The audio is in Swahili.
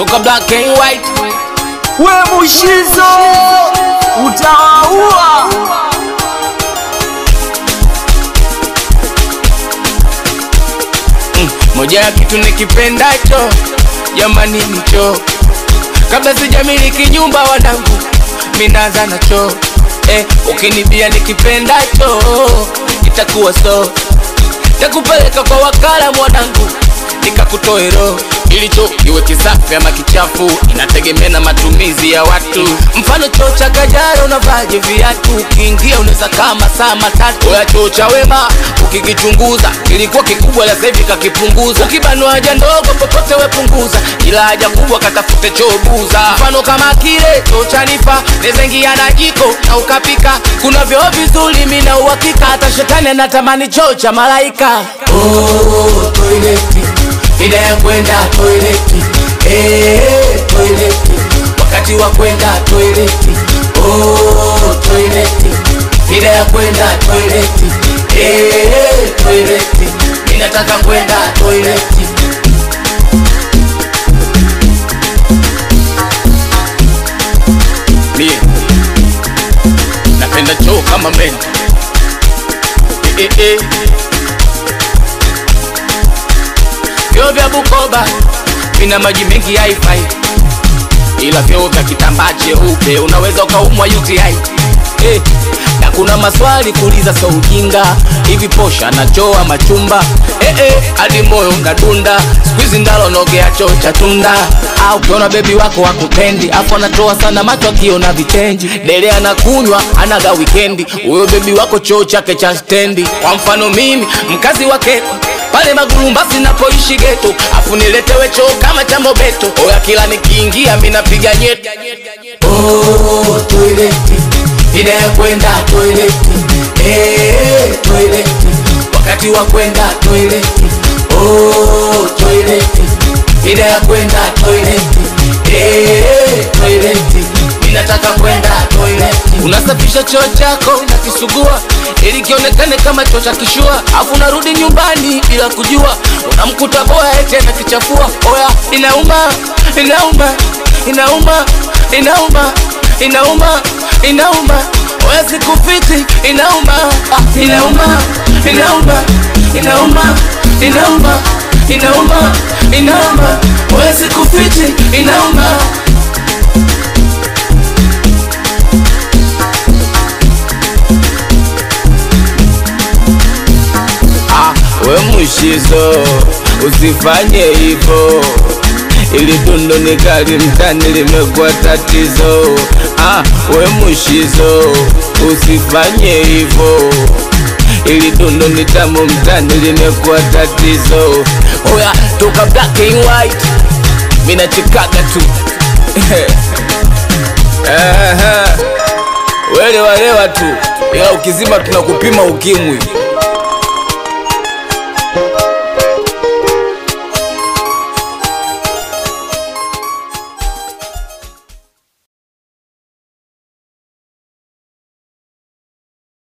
Toka black and white. We Mushizo utawaua. Moja ya kitu nikipendacho jamani ni choo. Kabla sijamiliki nyumba wanangu, minaanza na choo. Ukinibia nikipendacho itakuwa so. Takupeleka kwa wakala mwanangu, nikakutoe roho. Ili choo iwe kisafi ama kichafu inategemea na matumizi ya watu. Mfano choo cha Kajala unavaje viatu, ukiingia unaweza kama saa matatu. Oya choo cha Wema ukikichunguza kilikuwa kikubwa la sasa hivi kakipunguza. Ukibanwa haja ndogo popote we punguza, ila haja kubwa katafute choo buza. Mfano kama kile choo cha Nifa naweza ingia na jiko na ukapika. Kuna vyoo vizuri mimi na uhakika, hata shetani anatamani choo cha malaika. Oh, toileti mida ya kwenda toileti, toileti wakati wa kwenda toileti. Oh, toileti mida ya kwenda toileti, toileti ninataka kwenda toileti. Mie napenda choo kama mende. Vyoo vya Bukoba vina maji mengi haifai, ila vyoo vya kitambaa cheupe unaweza ukaumwa UTI. Na kuna maswali kuuliza so ujinga, hivi posha na choo ama chumba? Hadi moyo unadunda, siku hizi ndalo nogea choo cha tunda. Au ukiona baby wako hakupendi, afu anatoa sana macho akiona vichenji, dele anakunywa anaga weekendi, huyo baby wako choo chake cha stendi. Kwa mfano mimi mkazi wake pale Magurumbasi napoishi ghetto, afu niletewe choo kama cha Mobeto. Oya kila nikiingia mimi napiga nyeto. Oh, toileti mida ya kwenda toileti, toileti wakati wa kwenda toileti. Oh, toileti mida ya kwenda toileti, toileti ninataka kwenda toileti. Unasafisha choo chako unakisugua ili kionekane kama choo cha kishua, afu unarudi nyumbani bila kujua unamkuta boya eti anakichafua. Oya inauma, inauma, inauma, inauma, inauma, inauma. Oya sikufiti inauma, inauma, inauma, inauma, inauma, inauma, inauma. Oya sikufiti inauma. We Mushizo usifanye hivo, ili tundu ni kali mtani limekuwa tatizo. We Mushizo usifanye hivo, ili tundu ni tamu mtani limekuwa tatizo. Oya toka black and white mina chikaga tu. Wele walewa tu, ila ukizima tunakupima ukimwi.